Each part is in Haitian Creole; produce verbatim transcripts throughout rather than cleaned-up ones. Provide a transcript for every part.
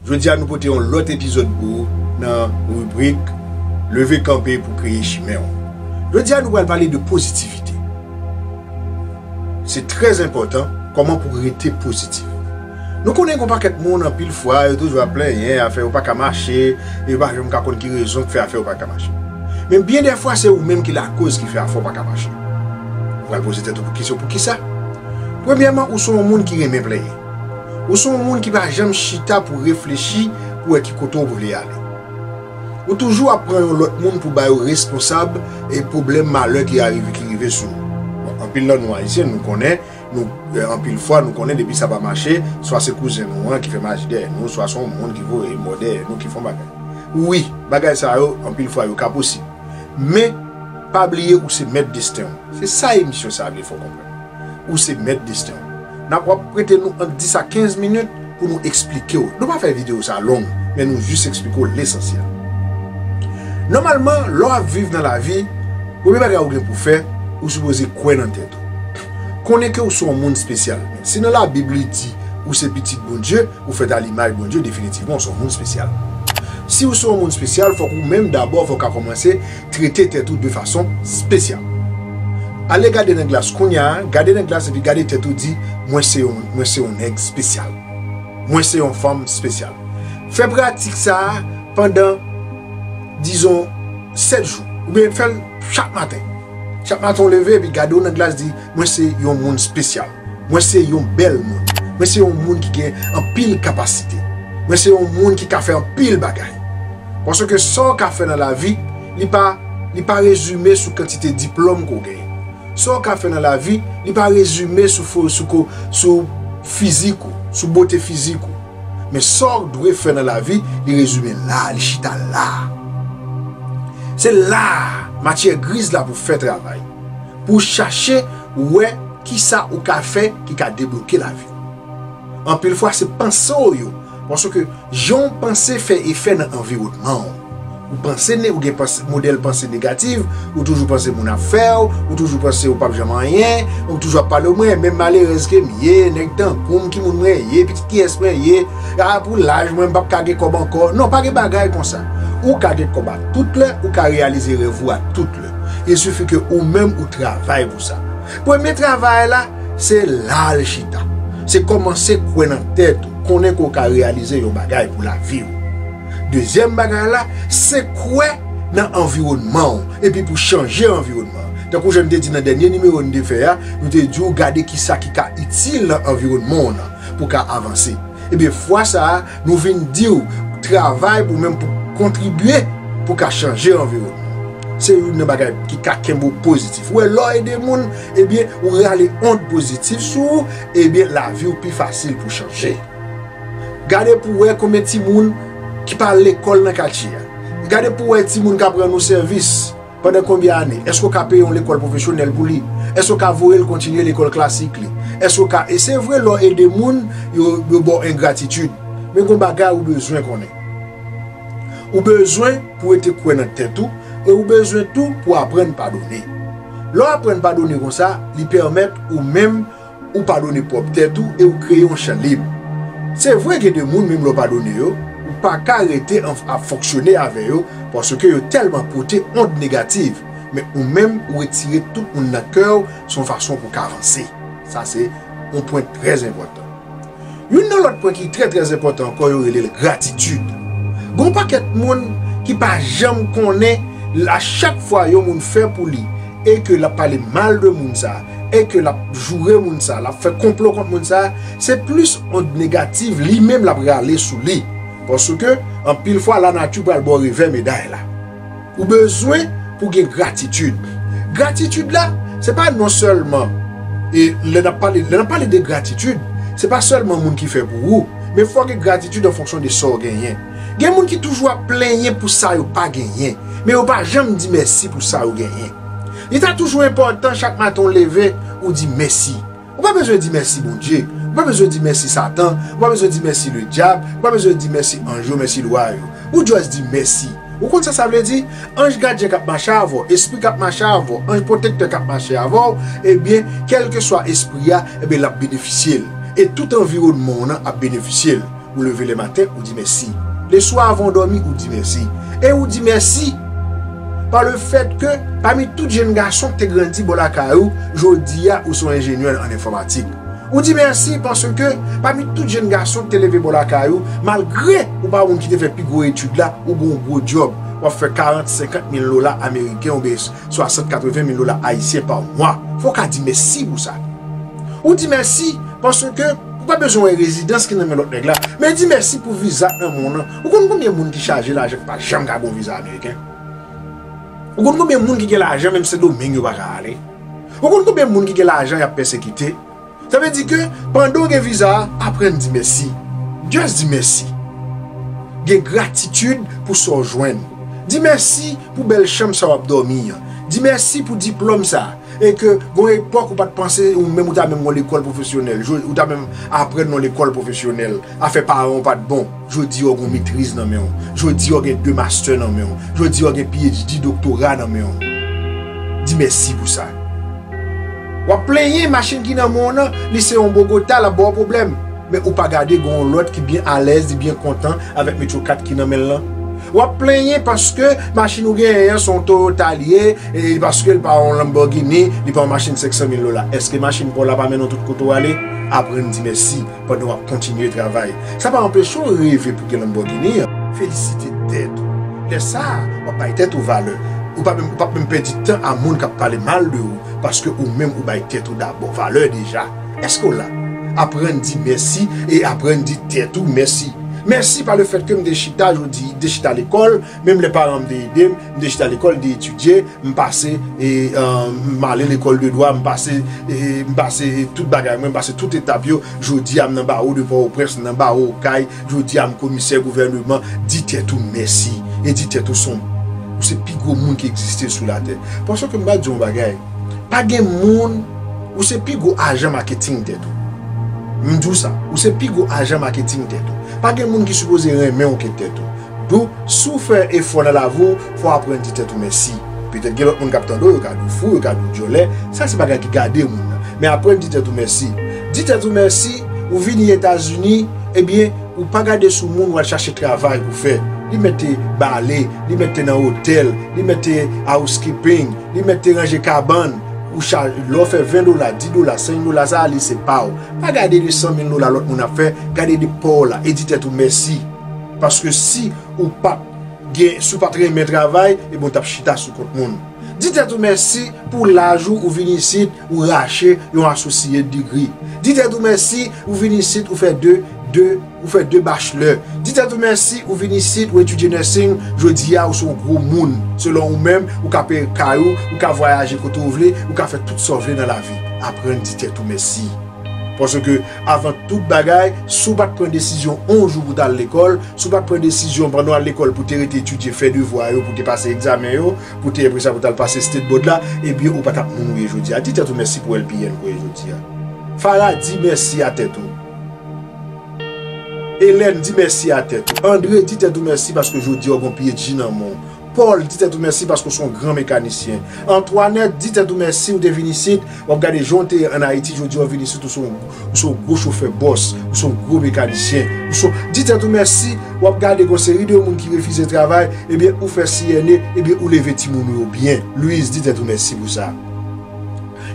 Jodi a nou pote yon lòt epizòd pou ou nan ribrik Leve kanpe pou kreye chimen w. Jodi a nou pral pale de pozitivite. Se trè enpòtan kòman pou rete pozitif. Nou konnen gen yon pakèt moun anpil fwa yo toujou ap plenyen afè yo pa ka mache, e yo pa janm ka konn ki rezon k fè afè yo pa ka mache. Men byen dè fwa se ou menm ki lakoz ki fè afè w pa ka mache. Ou pral poze tèt ou kesyon poukisa? Premyèman, ou se yon moun ki renmen plenyen. Ou se yon moun ki pa janm chita pou reflechi pou wè ki kote w vle ale. Ou toujou ap pran yon lòt moun pou ba yo responsab e pwoblèm malè ki arive, ki rive sou ou. Bon, anpil nan nou Ayisyen, nou konnen, nou, eh, anpil fwa, nou konnen depi sa pa mache, swa se kouzen nou an ki fè maji dèyè nou, swa se yon moun ki voye mò dèyè nou, ki fè yon bagay. Wi, bagay sa yo, anpil fwa, yo ka posib. Men, pa bliye ou se mèt desten w. Se sa emisyon sa a vle fè w konprann. Ou se mèt desten w. N ap, w ap prete nou ant dis a kenz minit pou nou eksplike w. Nou pa fè videyo sa long, men nou jis eksplike w lesansyèl. Nòmalman, lè w ap viv nan lavi, premye bagay ou gen pou fè, ou sipoze kwè nan tèt ou. Konnen ke ou se yon moun espesyal. Si nan Labib li di ou se pitit Bondye, ou fèt a limaj Bondye, definitivman, ou se yon moun espesyal. Si ou se yon moun espesyal, fòk ou menm dabò, fòk ou ka kòmanse trete tèt ou de fason espesyal. Ale gade nan glas kounye a, gade nan glas epi gade tèt ou, di, mwen se yon, mwen se yon nèg espesyal. Mwen se yon fanm espesyal. Fè pratik sa a pandan, dizon, sèt jou. Oubyen fè l chak maten. Chak maten w leve epi gade w nan glas, di, mwen se yon moun espesyal. Mwen se yon bèl moun. Mwen se yon moun ki gen anpil kapasite. Mwen se yon moun ki ka fè anpil bagay. Paske sa w ka fè nan lavi, li pa, li pa rezime sou kantite diplòm ke w genyen. Sa w ka fè nan lavi, li pa rezime sou fo-, sou ko-, sou fizik ou, sou bote fizik ou. Men sa w dwe fè nan lavi, li rezime la, li chita la. Se la, matyè griz la pou fè travay. Pou chache wè kisa ou ka fè ki ka debloke lavi w. Anpil fwa, se panse w yo. Paske jan w panse fè efè nan anviwònman w. Ou panse ne-, ou gen panse, modèl panse negatif, ou toujou panse moun ap fè w, ou toujou panse ou p ap janm anyen, ou toujou ap pale w, mwen menm malerèz ke m ye, nèg tankou m, ki moun mwen ye, pitit kiyès mwen ye, a pou laj mwen, m p ap ka gen kòb ankò. Non, pa gen bagay konsa. Ou ka gen kòb a tout lè, ou ka reyalize rèv ou a tout lè. Il sifi ke ou menm ou travay pou sa. Premye travay la, se la l chita. Se kòmanse kwè nan tèt ou, konnen ke w ka reyalize yon bagay pou lavi w. Dezyèm bagay la, se kwè nan anviwònman w, epi pou chanje anviwònman an. Tankou jan n te di nan dènye nimewo n te fè a, nou te di w gade kisa ki ka itil nan anviwònman w nan, pou w ka avanse. Ebyen, fwa sa a, nou vin di w, travay pou menm pou kontribye pou ka chanje anviwònman. Se youn nan bagay ki ka kenbe w pozitif. Ou wè, lè w ede moun, ebyen, ou rale ond pozitif sou ou, ebyen, lavi w pi fasil pou chanje. Gade pou w wè konbyen timoun ki pa al lekòl nan katye a. Gade pou w wè timoun k ap rann ou sèvis. Pandan konbyen ane? Èske w ka peye yon lekòl pwofesyonèl pou li? Èske w ka voye l kontinye lekòl klasik li? Èske w ka, e se vre, lè w ede moun, yo, yo ba w engratitid. Men gon bagay ou bezwen konnen. Ou bezwen pou w rete kwè nan tèt ou, e ou bezwen tou pou w aprann padone. Lè w aprann padone konsa, li pèmèt ou menm ou padone pwòp tèt ou e ou kreye yon chan lib. Se vre, gen de moun, menm lè w padone yo, ou pa ka rete an, ap fonksyone avè yo, paske yo tèlman pote ond negatif. Men ou menm, ou retire tout moun nan kè w, se yon fason pou w ka avanse. Sa se yon pwen trè enpòtan. Youn nan lòt pwen ki trè, trè enpòtan ankò, yo rele l gratitid. Gon pakèt moun ki pa janm konnen, a chak fwa yon moun fè pou li, e ke l ap pale mal de moun sa, e ke l ap joure moun sa, l ap fè konplo kont moun sa, se plis ond negatif li menm l ap rale sou li. Paske, anpil fwa, lanati pral ba w revè meday la. Ou bezwen pou gen gratitid. Gratitid la, se pa non sèlman, e lè n ap pale, lè n ap pale de gratitid, se pa sèlman moun ki fè pou ou, men fò w gen gratitid an fonksyon de sa w genyen. Gen moun ki toujou ap plenyen pou sa yo pa genyen, men yo pa janm di mèsi pou sa yo genyen. Li ta toujou enpòtan chak maten w leve, ou di mèsi. Ou pa bezwen di mèsi Bondye, ou pa bezwen di mèsi Satan, ou pa bezwen di mèsi ledyab, ou pa bezwen di mèsi anj yo, mèsi lwa yo. Ou just di mèsi. Ou konn sa sa vle di? Anj gadyen k ap mache avè w, espri k ap mache avè w, anj pwotektè k ap mache avè w, ebyen, kèlkeswa espri a, ebyen, l ap benefisye l. E tout anviwònman w nan ap benefisye l. Ou leve le maten, ou di mèsi. Le swa avan w dòmi, ou di mèsi. E ou di mèsi pa le fèt ke pami tout jèn gason ki te grandi bò lakay ou, jodi a ou se yon enjenyè an enfòmatik. Ou di mèsi paske pami tout jèn gason ki te leve bò lakay ou, malgre ou pa moun ki te fè pi gwo etid la, ou gen yon gwo djòb. W ap fè karant, senkant mil dola ameriken oubyen swasant, katreven mil dola ayisyen pa mwa. Fò w ka di mèsi pou sa. Ou di mèsi paske ou pa bezwen wè rezidans ki nan men lòt nèg la, men di mèsi pou viza k nan men w nan. Ou konn konbyen moun ki chaje lajan ki pa janm ka gen yon viza ameriken? Ou konn konbyen moun ki gen lajan menm Sendomeng yo pa ka ale? Ou konn konbyen moun ki gen lajan y ap pèsekite? Sa vle di ke pandan w gen viza a, aprann di mèsi. Just di mèsi. Gen gratitid pou sa w jwenn. Di mèsi pou bèl chanm sa w ap dòmi an. Di mèsi pou diplòm sa. E ke gon epòk ou pa t panse ou menm ou ta menm gon lekòl pwofesyonèl, ou ta menm aprann nan lekòl pwofesyonèl. Afè paran w pa t bon. Jodi a w gon metriz nan men w. Jodi a w gen de mastè nan men w. Jodi a w gen P H D, doktora nan men w. Di mèsi pou sa. W ap plenyen machin ki nan men w nan, li se yon Bogota, l ap ba w pwoblèm. Men ou pa gade gen yon lòt ki byen alèz, li byen kontan avèk Metro kat ki nan men l lan. W ap plenyen paske machin ou genyen an se yon Toyota li ye, e paske l pa yon Lamborghini, li pa yon machin senk san mil dola. Èske machin pa w la pa mennen w tout kote w ale? Aprann di mèsi pandan w ap kontinye travay. Sa pa anpeche w reve pou gen Lamborghini an. Felisite tèt ou. Lè sa a, w ap bay tèt ou valè. Ou pa menm, ou p ap menm pèdi tan a moun k ap pale mal de ou, paske ou menm ou bay tèt ou dabò valè deja. Èske w la? Aprann di mèsi e aprann di tèt ou mèsi. Mèsi pa le fèt ke m te chita jodi, te chita lekòl, menm lè paran m te ede m, m te chita lekòl, m te etidye, m pase, e, e, m ale lekòl de dwa, m pase, e, m pase tout bagay mwen, m pase tout etap yo. Jodi a, m nan bawo de Pòtoprens, m nan bawo Okay, jodi a, m komisè gouvèneman. Di tèt ou mèsi, e di tèt ou se yon, ou se pi gwo moun ki egziste sou latè. Paske m va di w yon bagay, pa gen moun, ou se pi gwo ajan maketing tèt ou. M di w sa, ou se pi gwo ajan maketing tèt ou. Pa gen moun ki sipoze renmen w ke tèt ou. Donk, si w fè efò nan lavi w, fò w aprann di tèt ou mèsi. Petèt gen lòt moun k ap tande w, yo ka di w fou, yo ka di w dyòlè. Sa se bagay ki gade moun nan. Men aprann di tèt ou mèsi. Di tèt ou mèsi, ou vini Etazini, ebyen, ou pa gade sou moun w al chache travay pou fè. Li mèt te bale, li mèt te nan otèl, li mèt te housekeeping, li mèt te ranje kabann. Ou chaje, lè w fè ven dola, dis dola, senk dola, sa a li se pa w. Pa gade de san mil dola lòt moun ap fè, gade de pa w la e di tèt ou mèsi. Paske si ou pa t gen, si w pa t renmen travay, ebyen w t ap chita sou kont moun. Di tèt ou mèsi pou laj ou, ou vin isit, ou rache yon associate degree. Di tèt ou mèsi, ou vin isit, ou fè de, de, ou fè de bachelor. Di tèt ou mèsi, ou vin isit, ou etidye nursing, jodi a ou se yon gwo moun. Selon ou menm, ou ka peye kay ou, ou ka vwayaje kote ou vle, ou ka fè tout sa w vle nan lavi. Aprann di tèt ou mèsi. Paske, avan tout bagay, si w pa t pran desizyon yon jou pou w t al lekòl, si w pa t pran desizyon pandan w al lekòl pou w te rete etidye, fè devwa yo, pou w te pase egzamen yo, pou w te, apre sa, pou w t al pase state board la, ebyen, ou pa t ap moun ou ye jodi a. Di tèt ou mèsi pou L P N ke w ye jodi a. Farah, di mèsi a tèt ou. Hélène, di mèsi a tèt ou. André, di tèt ou mèsi paske jodi a w gen yon P H D nan men w. Paul, di tèt ou mèsi paske w se yon gran mekanisyen. Antoinette, di tèt ou mèsi, ou te vin isit, w ap gade jan w te ye ann Ayiti, jodi a w vin isit, ou se yon, ou se yon gwo chofè bòs, ou se yon gwo mekanisyen. Ou se, di tèt ou mèsi, w ap gade gen yon seri de moun ki refize travay, ebyen, ou fè C N A, ebyen, ou leve timoun ou yo byen. Louise, di tèt ou mèsi pou sa.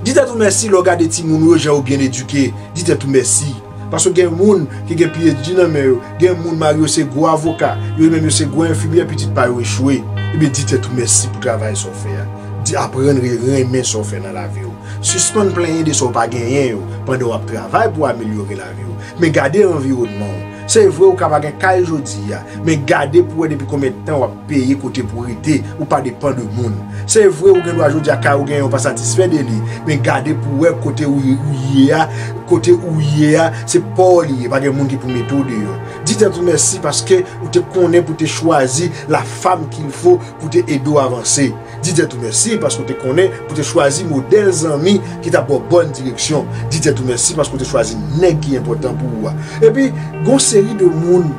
Di tèt ou mèsi lè w gade timoun ou yo, jan yo byen edike. Di tèt ou mèsi. Paske gen moun ki gen P H D nan men yo, gen moun mari yo se gwo avoka, yo menm yo se gwo enfimyè, pitit pa yo echwe. Ebyen, di tèt ou mèsi pou travay sa w fè a. Di, aprann re-, renmen sa w fè nan lavi w. Sispann plenyen de sa w pa genyen yo pandan w ap travay pou w amelyore lavi w. Men gade anviwònman w. Se vre ou ka pa gen kay jodi a, men gade pou w wè depi konbyen tan w ap peye kote pou w rete, ou pa depann de moun. Se vre ou gen dwa jodi a kay ou genyen ou pa satisfè de li, men gade pou w wè kote ou, ou ye a, kote ou ye a, se pa w li ye, pa gen moun ki pou mete w deyò. Di tèt ou mèsi paske ou te konnen pou te chwazi la femme qu'il faut pou te ede w avanse. Di tèt ou mèsi paske w te konnen pou te chwazi modèl zanmi ki t ap ba w bòn direksyon. Di tèt ou mèsi paske w te chwazi nèg ki enpòtan pou ou a. Epi, gon seri de moun,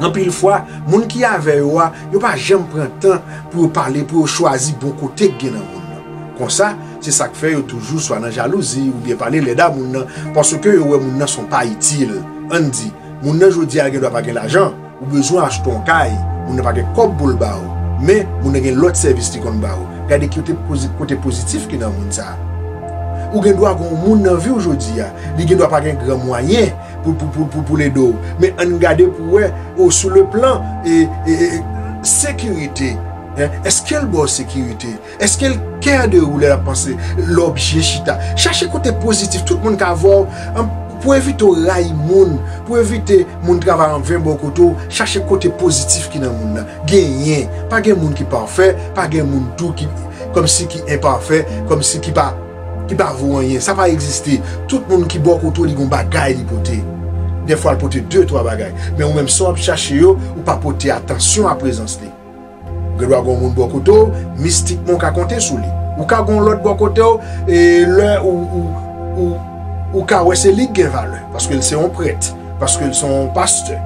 anpil fwa, moun ki avè yo a, yo pa janm pran tan pou yo pale, pou yo chwazi bon kote k gen nan moun nan. Konsa, se sa k fè yo toujou swa nan jalouzi oubyen pale lèd a moun nan, paske yo wè moun nan se yon pa itil. Ann di, Moun nan jodi a gen dwa pa gen lajan, ou bezwen achte yon kay, moun nan pa gen kòb pou l ba ou, men moun nan gen lòt sèvis li konn ba ou. Gade kote pozi-, kote pozitif ki nan moun sa a. Ou gen dwa gen yon moun nan vi w jodi a, li gen dwa pa gen gran mwayen pou, pou, pou, pou, pou l ede w. Men ann gade pou wè, o, sou le plan, e, e, e, sekirite, en, èske l ba w sekirite? Èske l care de ou lè l ap panse lè w byen chita? Chache kote pozitif, tout moun ka vè w, an, pou evite w rayi moun, pou evite moun travay anven bò kote w, chache kote pozitif ki nan moun nan. Genyen, pa gen moun ki pafè, pa gen moun tou ki, kòmsi ki enpafè, kòmsi ki pa, ki pa vo anyen. Sa pa egziste. Tout moun ki bò kote w, li gon bagay li pote. Dèfwa, l pote de, twa bagay. Men ou menm, sa w ap chache yo, ou pa pote atansyon a prezans li. Ou gen dwa gen yon moun bò kote w, mistikman, ou ka konte sou li. Ou ka gen yon lòt bò kote w, e lè ou, ou, ou, ou ka wè se li k gen valè, paske l se yon prèt, paske l se yon pastè.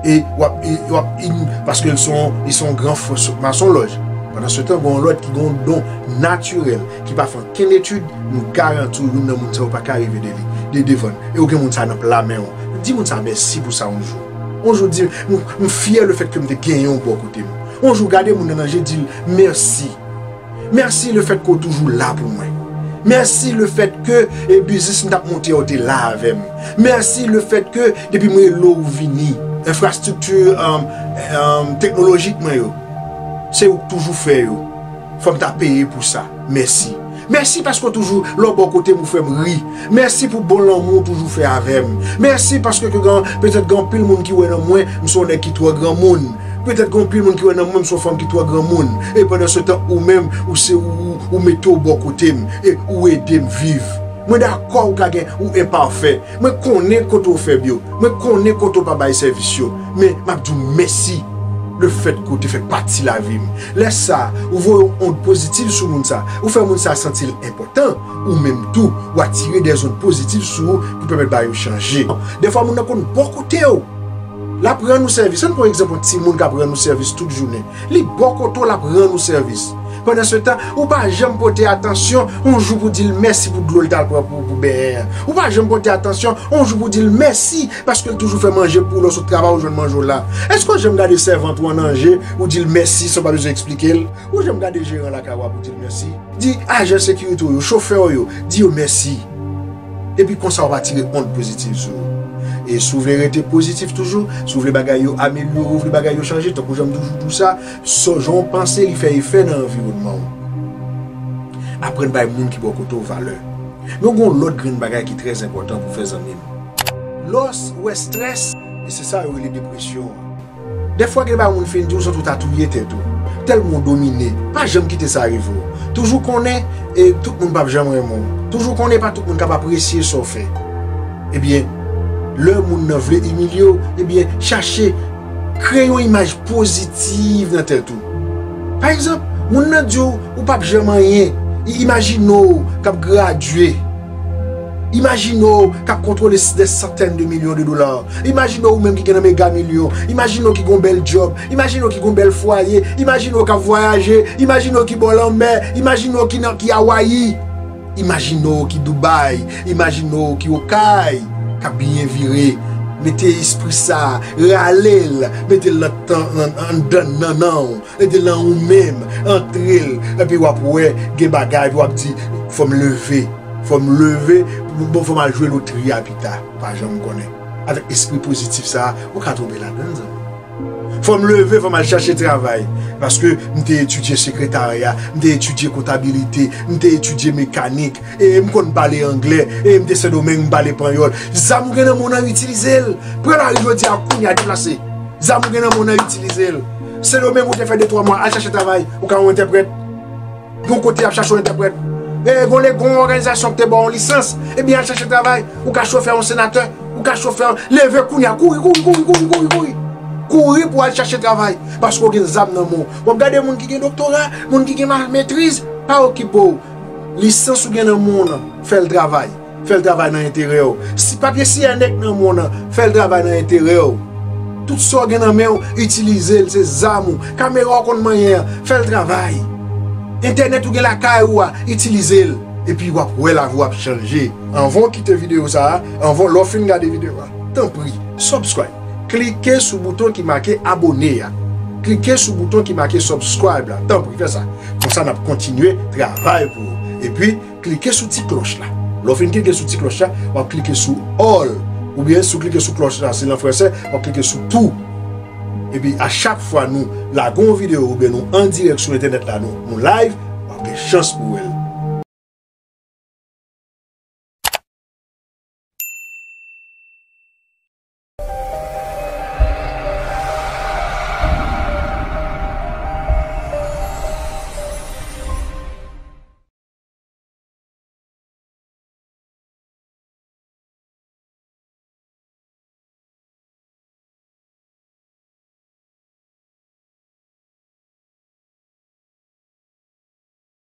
E w ap, e w ap, e, paske l se yon, li se yon gran fwa-, masonlòj. Pandan se tan, gen yon lòt ki gen yon don natirèl, ki pa fè ankenn etid, m garanti w, youn nan moun sa yo pa ka rive de li, de devan l. E w gen moun sa nan pla men w. Di moun sa mèsi pou sa yon jou. Yon jou di, m, m fyè lefètke m te genyen w bò kote m. Yon jou gade moun nan nan je, di l mèsi. Mèsi lefètke w toujou la pou mwen. Mèsi lefètke, e, biznis m t ap monte a, w te la avè m. Mèsi lefètke depi m rele w, ou vini. Enfrastrikti, um, um, teknolojik mwen yo, se ou k toujou fè yo. Fò m ta peye pou sa. Mèsi. Mèsi paske w toujou la bò kote m, ou fè m ri. Mèsi pou bon lanmou w toujou fè avè m. Mèsi paske ke gen, petèt gen anpil moun ki wè nan mwen, m se yon nèg ki twò granmoun. Petèt gen anpil moun ki wè nan mwen, m se yon fanm ki twò granmoun. E pandan se tan, ou menm, ou se ou, ou, ou mete w bò kote m, e ou ede m viv. Mwen dakò ou ka gen, ou enpafè. Mwen konnen kote w fèb yo. Mwen konnen kote w pa bay sèvis yo. Men, m ap di w mèsi lefètke w te fè pati lavi m. Lè sa a, ou voye yon ond pozitif sou moun sa a. Ou fè moun sa a santi l enpòtan. Ou menm tou, w atire dè zond pozitif sou ou pou pèmèt bagay yo chanje. Dèfwa, moun nan konn bò kote w. L ap rann ou sèvis. Ann pran egzanp yon timoun k ap rann ou sèvis tout jounen. Li bò kote w, l ap rann ou sèvis. Pandan se tan, ou pa janm pote atansyon yon jou pou di l mèsi pou dlo l t al pran pou, pou benyen an. Ou pa janm pote atansyon yon jou pou di l mèsi paske l toujou fè manje pou w lè w sot travay, ou jwenn manje w la. Èske w janm gade sèvant ou an nan je, ou di l mèsi san w pa bezwen eksplike l? Ou janm gade jeran lakay ou a pou di l mèsi? Di ajan sekirite w yo, chofè w yo, di yo mèsi. Epi konsa w ap atire ond pozitif sou ou. E si w vle rete pozitif toujou, si w vle bagay yo amelyore, w vle bagay yo chanje, tankou jan m toujou di w sa, so, jan w panse, li fè efè nan anviwònman w. Aprann bay moun ki bò kote w valè. Men gen yon lòt grenn bagay ki trè enpòtan pou w fè, zanmi m. Lè w wè strès, e se sa yo rele depresyon an. Dèfwa, gen bagay moun fin di w, santi w ta touye tèt ou. Tèlman w domine, pa janm kite sa rive w. Toujou konnen, e tout moun p ap janm renmen w. Toujou konnen, pa tout moun k ap apresye sa w fè. Ebyen, lè moun nan vle imilye w, ebyen, chache kreye yon imaj pozitiv nan tèt ou. Pa egzanp, moun nan di w, ou p ap janm anyen. I-, imajine w k ap gradye. Imajine w k ap kontwole s-, dè santèn de milyon de dola. Imajine w ou menm ki gen nan mega milyon. Imajine w ki gon bèl djòb. Imajine w ki gon bèl fwaye. Imajine w k ap vwayaje. Imajine w ki bò lanmè. Imajine w ki nan, ki Awayi. Imajine w ki Dubai. Imajine w ki Okay, k ap byen vire. Mete espri sa, rale l, mete l nan tan, nan, anndan nannan w. Mete l nan ou menm, antre l, epi w ap wè gen bagay, epi w ap di, fò m leve, fò m leve, bon, fò m al jwe lotri a pita, ou pa janm konnen. Avèk espri pozitif sa a, ou ka tonbe ladan l, zanmi. Fò m leve, fò m al chache travay, paske m te etidye sekretarya, m te etidye kontabilite, m te etidye mekanik, e m konn pale anglè, e m te Sendomeng, m pale panyòl. Zam ou gen nan men w nan, itilize l. Pran lari jodi a, kounye a, deplase. Zam ou gen nan men w nan, itilize l. Sendomeng ou te fè de twa mwa, al chache travay, ou ka yon entèprèt. Gon kote y ap chache yon entèprèt. E gon le, gon òganizasyon ki te ba w yon lisans, ebyen al chache travay, ou ka chofè yon senatè, ou ka chofè yon, leve kounye a, kouri, kouri, kouri, kouri, kouri, kouri. Kouri pou al chache travay, paske w gen zam nan men w. W ap gade moun ki gen doktora, moun ki gen ma-, metriz, pa okipe w. Lisans ou gen nan men w nan, fè l travay. Fè l travay nan enterè w. Si papye siyè nèg nan men w nan, fè l travay nan enterè w. Tout sa w gen nan men w, itilize l, se zam ou. Kamera w konn manyen an, fè l travay. Entènèt ou gen lakay ou a, itilize l. Epi w ap wè lavi w ap chanje. Anvan w kite videyo sa a, anvan lè w fin gade videyo a, tanpri, Subscribe. Klike sou bouton ki make abone a. Klike sou bouton ki make subscribe la. Tanpri, fè sa. Konsa, n ap kontinye travay pou ou. Epi, klike sou ti klòch la. Lè w fin klike sou ti klòch la, w ap klike sou all. Oubyen, si w klike sou klòch la, se nan fransè, w ap klike sou tout. Epi, a chak fwa nou lage yon videyo oubyen nou an dirèk sou entènèt la, nou, nou live, w ap gen chans pou w wè l.